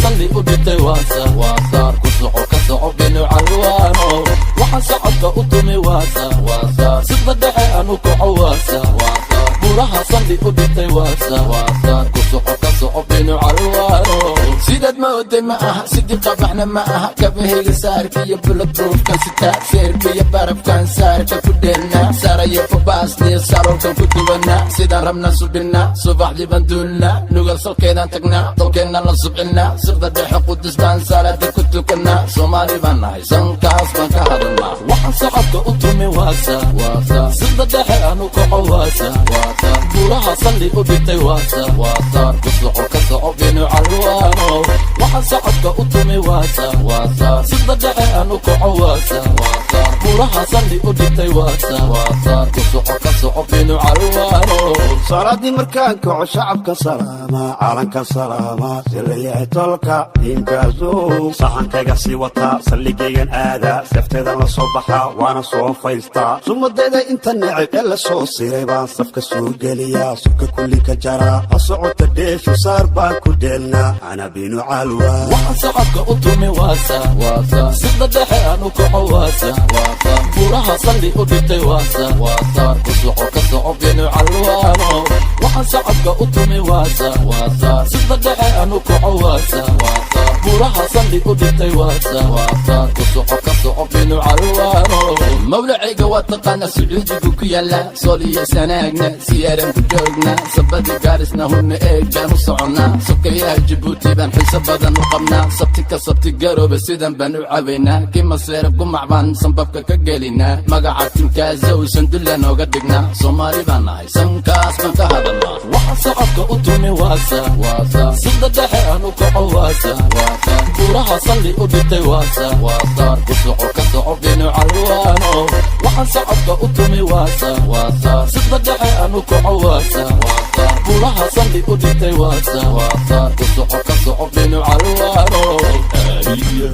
Salli u dhigtay waasa waasaar ku soco ka soco binu calwaano. Waxaan socodka u tumi waasa waasaar sida dhexe aanu kaco waasa waasaar buraha salli u dhigtay waasa waasaar ku soco ka soco binu calwaano. Sidaad mooday ma aha, sidii qabaxna ma aha. Kabahayga saarka iyo bulletproofkan sitaa, seerka iyo barafkan saarka ku dheelna, saaraya fabaasniyo saloolkan ku duwanaa. Sidaan rabna subinaa, subaxdii baan duulnaa, Nugal salkeedaan tagnaa, dalkeenna la subcinaa, Siqda Dhexe Qudus baan salaada ku tukanaa. Soomaali baan nahay, sankaas baan ka hadalnaa. Waxaan socodka u tumi waasa waasa sida dhexe aanu kaco waasa waasa buraha salli u dhigtay waasa waasaar ku soco ka soco binu calwaano. Waxaan socodka u tumi waasa waasaar sida dhexe aanu kaco waasa waasaar buraha salli u dhigtay waasa waasaar ku soco ka soco binu calwaano. Salaadii markaan kaco, shacabka salaama, calanka salaama, silayahay tolka diinkaasow. Saxankayga sii wataa, saldhigaygan aadaa, seefteedan la soo baxaa, waana soo faystaa. Sumadayda inta neceb ee la soo siray baan safka soo geliyaa, subka kulli ka jaraa. Ha socota dheeshu, saar baan ku dheelnaa, ana binu Calwa. Waxaan socodka u tumi waasa waasa sida dhexe aanu kaco waasa waasa buraha salli u dhigtay waasa waasaar ku soco ka soco binu calwaano. Waxaan socodka u tumi waasa waasaar sida dhexe aanu kaco waasa waasaar buraha salli u dhigtay waasa waasaar ku soco ka soco binu calwaano. Mawlacayga waa taqaana, Sacuudigu ku yaala, Sool iyo Sanaagna siyaaran ku joogna, Sabadi Gaarisna hunna eeg baan u soconnaa, sokayaha Jabuuti baan xiiso badan u qabnaa, Sabti ka sabti Garoobe sidan baan u cabaynaa, Kimaseera gumac baan sanbabka ka gelinaa, magaca timkaasow sandulla nooga dhignaa. Soomaali baan nahay, sankaas baan ka hadalnaa. Waxaan socodka u tumi waasa waasa sida dhexe aanu kaco waasa waasa buraha salli u dhigtay waasa waasaar ku soco ka soco binu calwaano. Waxaan socodka u tumi waasa waasaar sida dhexe aanu kaco waasa waasaar buraha salli u dhigtay waasa waasaar ku soco ka soco binu calwaano. Ariya.